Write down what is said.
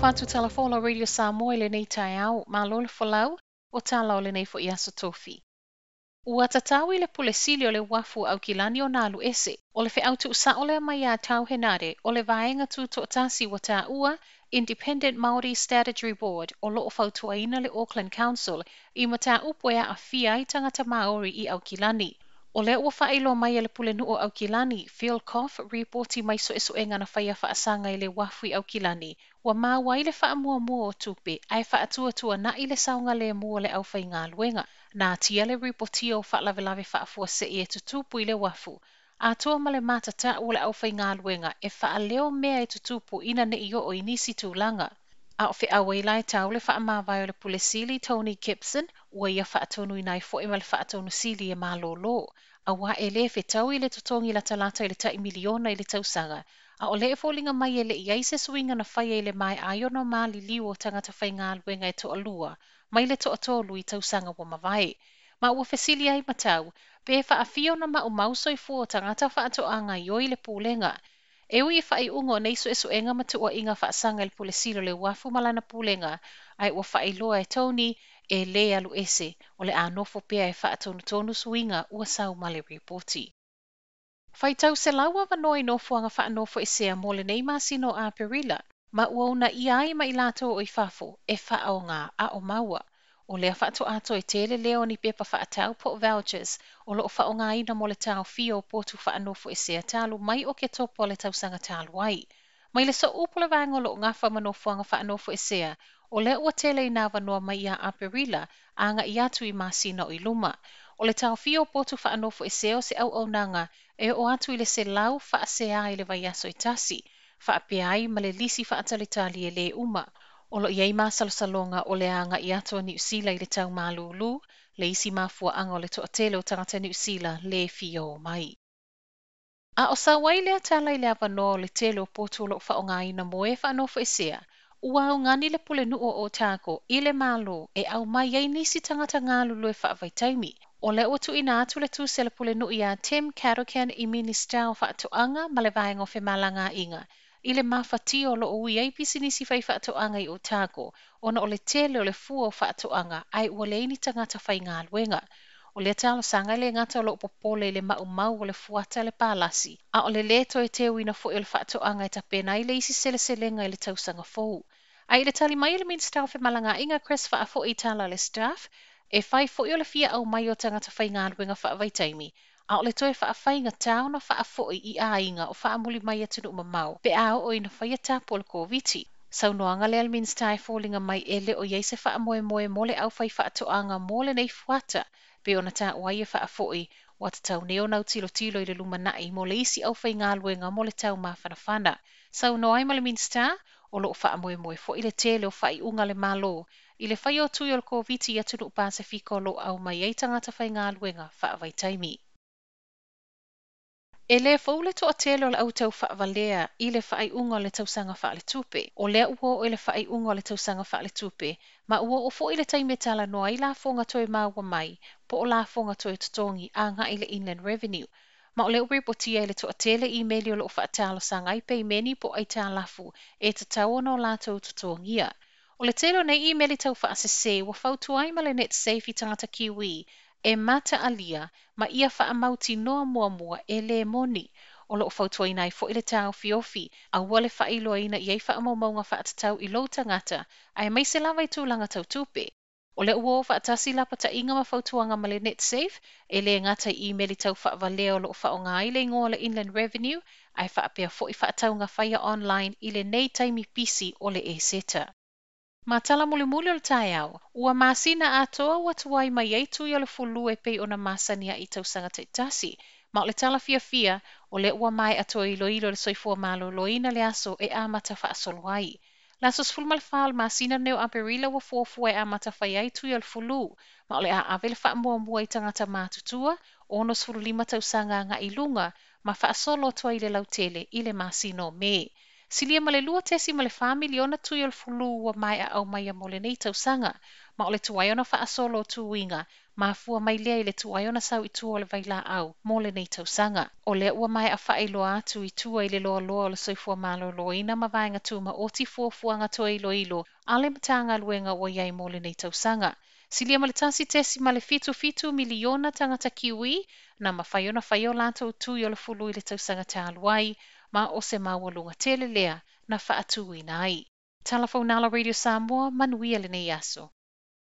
Faatalofa atu Tala Radio Samoa i lenei taeao, malo le folau, o tala o lenei foi aso tofi. Ua tatau i le Pule Sili o le Uafu o Aukilani ona alu ese. O le feau tuusao lea mai ia Tau Henare o le vaega tutoatasi ua taua Independent Māori Statutory Board o loo fautuaina le Auckland Council i mataupu e aafia ai tagata Māori i Aukilani. O lea ua faailoa mai e le Pulenuu o Aukilani, Phil Koff, ripoti mai suesuega na faia faasaga i le uafu i Aukilani, ua maua ai le faamuamua o tupe ae faatuatuana'i le saogalemu o le aufaigaluega. Na atia le ripotia o faalavelave faafuasei e tutupu i le uafu, atoa ma le matatau o le aufaigaluega e faaleo mea e tutupu ina nei oo i nisi tulaga. A o feau ai la e tau le faamavae o le Pule Sili Tony Gibson, ua ia faatonuina ai foi ma le faatonu sili e malolo. Auā e lē fetaui le totogi latalata i le tai miliona i le tausaga, a o lea e foliga mai e le i ai se suiga na faia i le maea ai ona maliliu o tagata faigaluega e toalua mai le toatolu i tausaga ua mavae. Ma ua fesili ai matau, pe faafia ona maumau soifua o tagata faatoaga i oi le pulega. E ui i faaiuga o nei suesuega ma tuuaiga faasaga i le Pule Sili o le Uafu ma lana pulega, ae ua faailoa e Tony e lē alu ese, o le a nofo pea e faatonutonu suiga ua sau ma le ripoti. Faitau 100 avanoa i nofoaga faanofoesea mo lenei masina o Aperila, ma ua uunaia ai ma i latou o i fafo e faaaoga a o maua. O lea faatoa toe tele lea o ni pepa faatau po o vouchers o loo faaaogaina mo le taofia o potu faanofoesea talu mai Oketopa o le tausaga talu ai. Mai le sooupu le vaega o loo gafa ma nofoaga faanofoesea, o lea ua tele ina avanoa mai ia Aperila agai atu i masina o i luma. O le taofia o potu faanofoesea o se auaunaga e oo atu i le 100 faasea i le vaiaso e tasi, faapea ai ma le lisi faatalitali e lē uma. O loo iai masalosaloga o le agai atu a Niu Sila i le tau malūlū, le isi mafuaaga o le toatele o tagata Niu Sila lē fia o mai. A o sau ai lea tala i le avanoa o le tele o potu o loo faaaogaina mo e faanofoesea, ua augani le Pulenuu o Otago i le Malo e aumai ai nisi tagata galulue faavaitaimi. O lea ua tuuina atu le tusi a le Pulenuu iā Tim Cadogan i Minisita o Faatoaga ma le Vaega o Femalagaaiga i le mafatia o loo ui ai pisinisi fai faatoaga i Otago, ona o le tele o le fua o faatoaga ae ua leai ni tagata faigaluega. O lea talosaga e le gata o loo popole i le maumau o le fuata le palasi, a o le lē toe teuina foi o le faatoaga e tapena ai le isi seleselega i le tausaga fou. Ae i le tali mai a le Minisita o Femalagaaiga Chris Faafoi i tala a le Stuff, e fai foi o le fia aumai o tagata faigaluega faavaitaimi, a o le toe faafaigata ona faafoi i aiga o faamuli mai atunuu mamao pe a oo ina faia tapu o le Koviti. Saunoaga lea a le Minisita e foliga mai e le o i ai se faamoemoe mo le aufai faatoaga mo lenei fuata, pe ona taua ai e faafoi ua tatau nei ona autilotilo i le lumanai mo le isi aufaigaluega mo le taumafanafana. Saunoa ai ma le Minisita, o loo faamoemoe foi le tele o faaiuga a le Malo i le faia o tui o le Koviti i atunuu Pasefika o loo aumai ai tagata faigaluega faavaitaimi. E lē fou le toatele o le au faaavalea i le faaiuga o le tausaga faaletupe. O lea ua oo i le faaiuga o le tausaga faaletupe, ma ua oo foi le taimi e talanoa ai lafoga toe maua mai, po o lafoga toe totogi agai i le Inland Revenue. Ma o lea ua ripotia e le toatele imeli o loo faatalosaga ai peimeni po o aitalafu e tatau ona o latou totogia. O le tele o nei imeli tau faasese ua fautua ai ma le Netsafe i tagata Kiwi e mataalia ma ia faamautinoa muamua e lē moni. O loo fautuaina ai foi le taofiofi, aua le faailoaina i ai faamaumauga faatatau i lou tagata, aemaise lava i tulaga tau tupe. O lea ua o faatasi lapataiga ma fautuaga ma le Netsafe, e le gata i imeli tau faavalea o loo faaaoga ai le igoa o le Inland Revenue, ae faapea foi faatauga faia online i lenei taimi pisi o le Eseta. Ma tala mulimuli o le taeao, ua masina atoa ua tuai mai ai tui o le fulu e pei ona masani ai i tausaga taitasi. Ma o le tala fiafia, o lea ua maea toe iloilo le soifua maloloina le aso e amata faasolo ai. Le aso 14 o le masina nei o Aperila ua fuafua e amata fai ai tui o le fulu, ma o le a ave le faamuamua i tagata matutua, 65 tausaga agai i luga, ma faasolo atu ai i le lautele i le masina o Me. Silia ma le 2.4 miliona tui o le fulu ua maea aumaia mo lenei tausaga, Ma o le tuai ona faasolo o tuiga, mafua mai lea i le tuai ona sau i tua o le vailaau mo lenei tausaga. O lea ua maea faailoa atu i tua i le loaloa o le soifua maloloina ma vaega tumaoti fuafuaga toe iloilo a le Matagaluega ua i ai mo lenei tausaga. Silia ma le 1.77 miliona tagata Kiwi na mafai ona fai o latou tui o le fulu i le tausaga talu ai, ma o se maualuga tele lea na faatuina ai. Tala Faunala Radio Samoa, manuia lenei aso.